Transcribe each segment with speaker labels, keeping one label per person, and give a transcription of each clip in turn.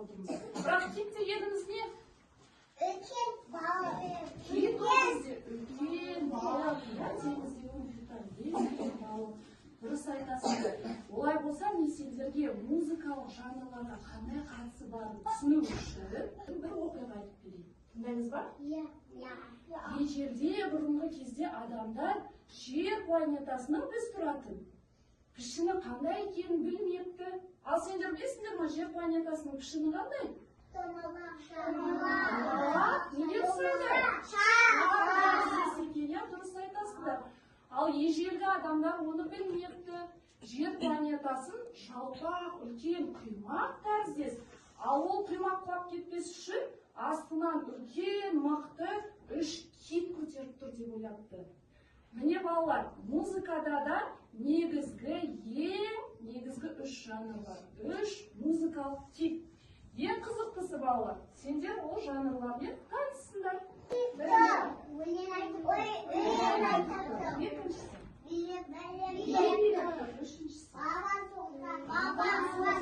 Speaker 1: отырмыз. Бірақ кит дегеніміз не?
Speaker 2: Үлкен балық.
Speaker 1: Кит ол бізде үлкен балық, иә, теңіздегі мұхитта ең үлкен балық. Дұрыс айтасыңдар. Олай болса, мен сендерге музыкалық жанрларға қандай қатысы барын түсіну үшін бір оқиға айтып берейін. Тыңдаймыз ба?
Speaker 2: Иә. Иә.
Speaker 1: Ежелде, бұрынғы кезде адамдар Жер планетасының біз тұратын пішіні қандай екенін білмепті. Ал сендер білесіңдер ма, Жер планетасының пішіні қандай?
Speaker 2: Домалақ.
Speaker 1: Домалақ. Неге дұрыс айтады?
Speaker 2: Шар.
Speaker 1: Екен, иә, дұрыс айтасыңдар. Ал ежелгі адамдар оны білмепті. Жер планетасын жалпақ, үлкен құймақ тәріздес. Ал ол құймақ құлап кетпес үшін астынан үлкен мықты үш кит көтеріп тұр деп ойлапты. Міне, балалар, музыкада да негізгі, ең негізгі үш жанр бар. Үш музыкалық тип. Ең қызықтысы, балалар, сендер ол жанрлармен таныссыңдар.
Speaker 2: Өлең айтып. Өлең айтып.
Speaker 1: Екіншісі.
Speaker 2: Билеп.
Speaker 1: Би
Speaker 2: Билеп.
Speaker 1: Үшіншісі.
Speaker 2: Баба соқты. Баба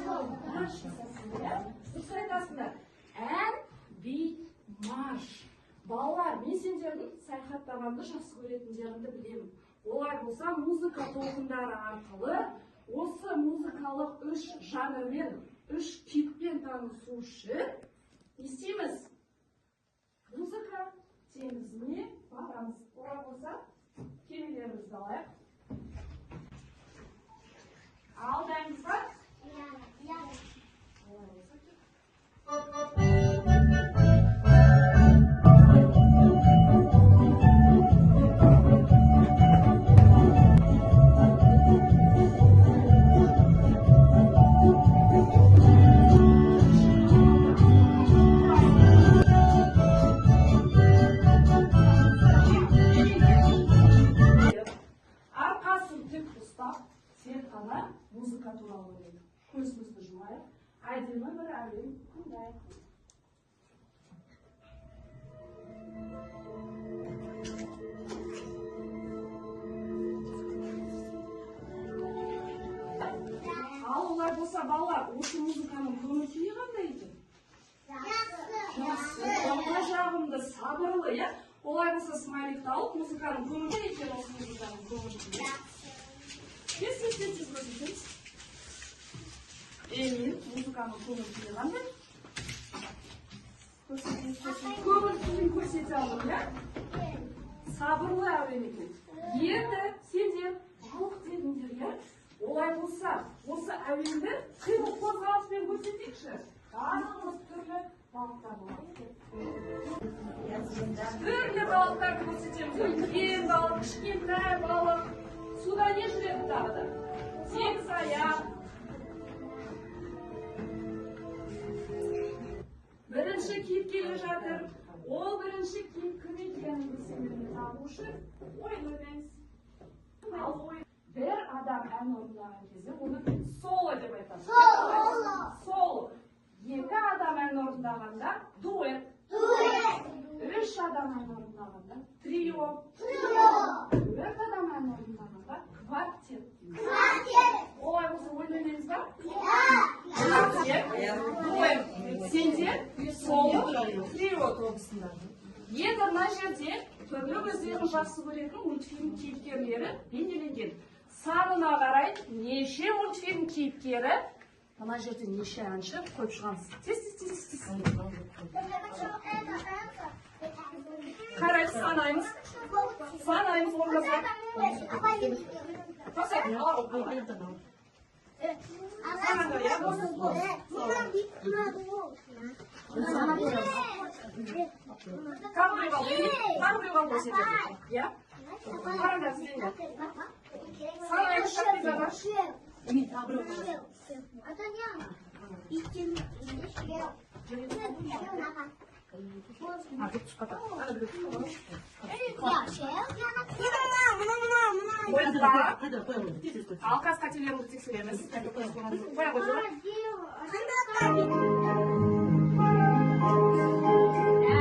Speaker 2: соқты.
Speaker 1: Марш жасайсыңдар, иә? Дұрыс айтасыңдар. Ән, би, марш. Балалар, мен сендердің саяхаттағанды жақсы көретіндеріңді білемін. Олай болса, музыка толқындары арқылы осы музыкалық үш жанрмен, үш типпен танысу үшін не істейміз? Музыка теңізіне барамыз. Олай болса, кемелерімізді алайық. Ал дайынбыз ба?
Speaker 2: Иә. Иә.
Speaker 1: Олай болса, кеттік. Арқасын тік ұстап, тек қана музыка туралы ойлайық. Көзімізді жұмайық, әдемі бір әуен тыңдайық. Ал олай болса, балалар, осы музыканың көңіл күйі қандай екен?
Speaker 2: Жақсы.
Speaker 1: Жақсы, жағымды, сабырлы, иә? Олай болса, смайликті алып, музыканың көңіл күйі екен, осы музыканың көңіл күйі. Тез, тез, тез, тез көрсетеміз. Эмин, музыканың көңіл күйі қандай? Көрсетейік, көрсетейік. Көңіл күйін көрсете алдым, иә? Сабырлы әуен екен. Енді сендер балық дедіңдер, иә? Олай болса, осы әуенді қимыл қозғалыспен көрсетейікші. Барлығымыз түрлі балықтар болады. Түрлі балықтарды көрсетеміз. Үлкен балық, кішкентай балық. Суда не жүреді тағы да? Сегіз аяқ. Бірінші кит келе жатыр. Ол бірінші кит кім екенін біз сендермен табу үшін ойын ойнаймыз. Ал ойын бір адам ән орындаған кезде оны соло деп айтамыз.
Speaker 2: Соло.
Speaker 1: Соло. Екі адам ән орындағанда дуэт.
Speaker 2: Дуэт.
Speaker 1: Үш адам ән орындағанда трио.
Speaker 2: Трио.
Speaker 1: Төрт адам ән орындағанда квартет дейміз.
Speaker 2: Квартет.
Speaker 1: Олай болса, ойын ойнаймыз ба?
Speaker 2: Иә.
Speaker 1: Квартет, дуэт. Сендер соло, трио тобысыңдар. Енді мына жерде түрлі өздерің жақсы көретін мультфильм кейіпкерлері бейнеленген. Санына қарай неше мультфильм кейіпкері, мына жерде неше әнші қойып шығамыз. Тез, тез, тез, тез. Қарайық, санаймыз. Санаймыз, орындаса. Тоқсан, ал, ал. Санаңдар, иә? Тағы біреу қалды. Тағы біреу қалды сендерде. Иә? Қараңдар, іздеңдер. Санаймыз, Шахризада. Тағы біреу қалды. А, тут түсіп қалды. Ана біреу түсіп қалды. Ойынға. Ал қазір қателеріңді тексереміз. Қоя ғой, Жора.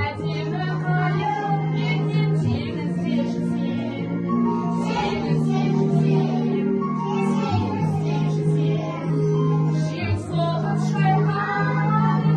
Speaker 1: Әдемі қайық кеткен теңізде жүзем, теңізде жүзем, теңізде жүзем. Жел соғып шайқады.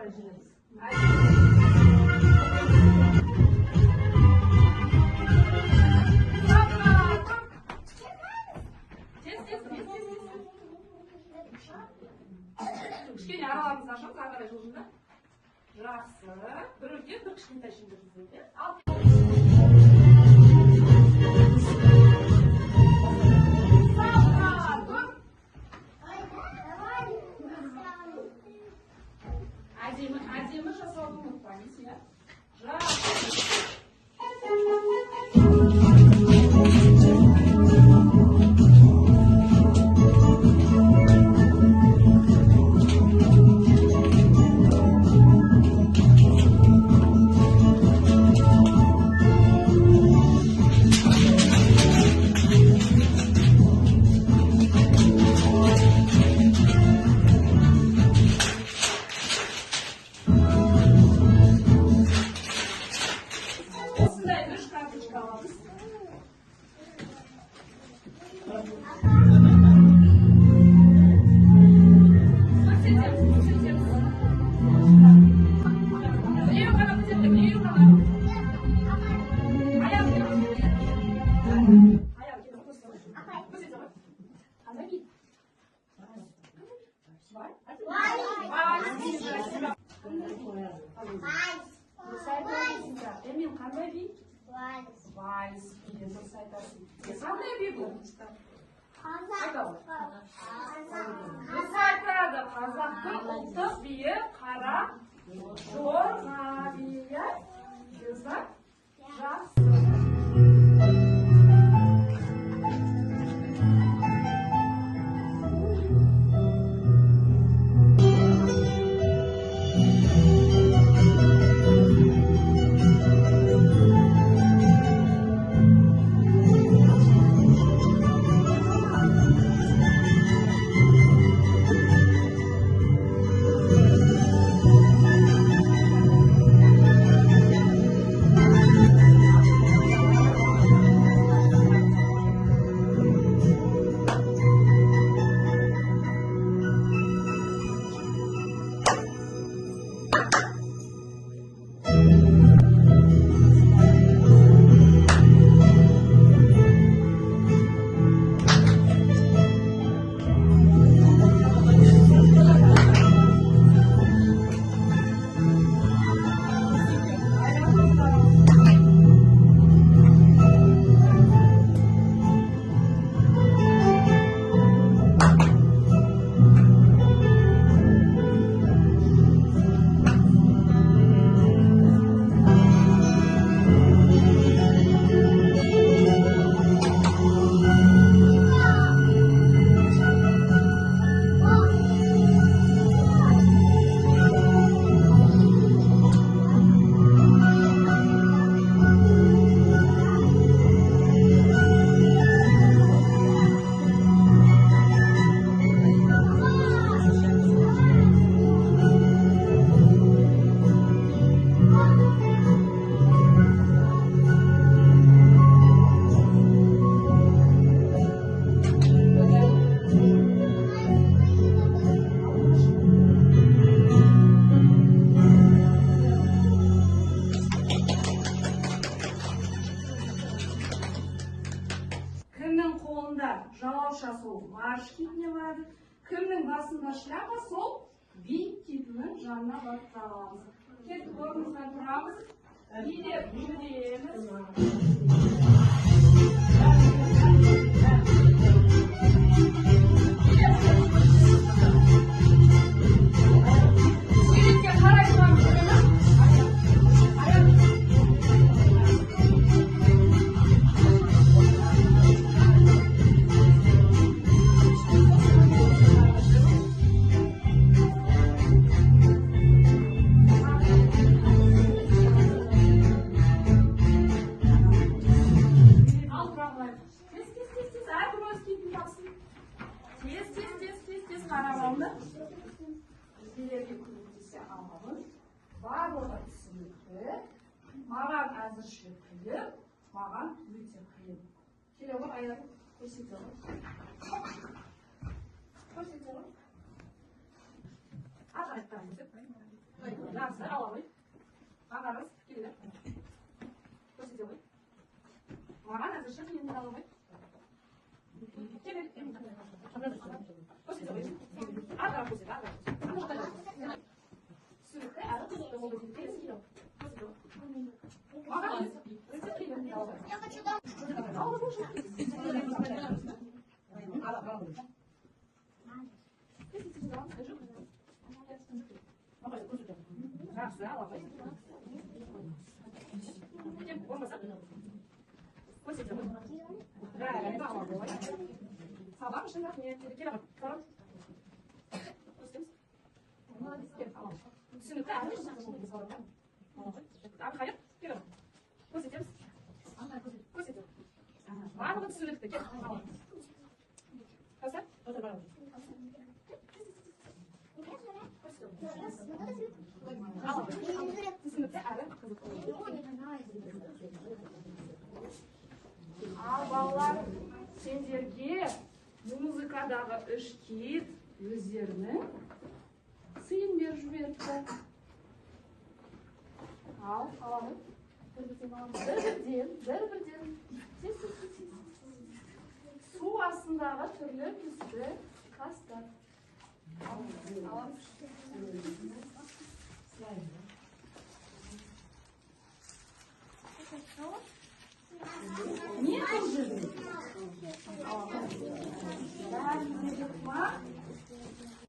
Speaker 1: Қарай жүреміз. Тез, тез, тез, тез, тез. Кішкене араларыңызды ашамыз, ары қарай жылжыңдар. Жақсы. Бір үлкен, бір кішкентай шеңбер жасайды. Ал. Әдемі, әдемі жасауды ұмытпаймыз, иә. Жақсы. Осындай үш карточка аламыз. Көрсетеміз, көрсетеміз. Біреу ғана көрсетті, біреу ғана. Аяғы келе. Аяғы келе, көрсете ғой. Көрсете ғой. Қандай би? Вальс. Вальс. Дұрыс айтасыңдар. Эмин, қандай би?
Speaker 2: Вальс.
Speaker 1: Вальс биі, дұрыс айтасың. Қандай би бұл? Айта ғой. Дұрыс айтады. Қазақтың ұлттық биі қара жорға биі, иә? Дұрыс па? Жақсы. Кімнің қолында жалауша, сол марш китіне барады. Кімнің басында шляпа, сол би китінің жанына барып тұра аламыз. Кеттік, орнымыздан тұрамыз, билеп жүреміз. Суретке қарай тұрамыз, көре ме? Аяқ. Ал, тұра қалайық. Тез, тез, тез, тез, әркім өз киітін тапсын. Тез, тез, тез, тез, тез қарап алыңдар. Өзгелерге көмектесе аламын. Барлығы түсінікті. Маған әзірше қиын, маған өте қиын. Келе ғой, аяғын көрсете ғой. Көрсете ғой. Ары қарай қараңыз. болды дейді. Маған өте қиын.
Speaker 2: Я хочу дом.
Speaker 1: Ал, жақсы, ала ғой. Кел, орынбасар. Көрсетемін. Жарайды, ала ғой. Сабақ үшін рахмет. Кел, аға, барамыз. Көрсетеміз. Молодец, кел, ала. Түсінікті, әрі Әбілқайыр, кел, аға. Көрсетеміз. Көрсетеміз. Барлығы түсінікті, кел, ала. Кәусар? Ала. Түсінікті әрі қызықты. Ал, балалар, сендерге музыкадағы үш кит өздерінің сыйын беріп жіберіпті. Ал, аламын. Бір бірден аламыз. Бір бірден, бір бірден. Тез, тез, тез, тез, тез. Су астындағы түрлі түсті тастар. Ал, аламыз. Не бұл жерде? Бәрі ма?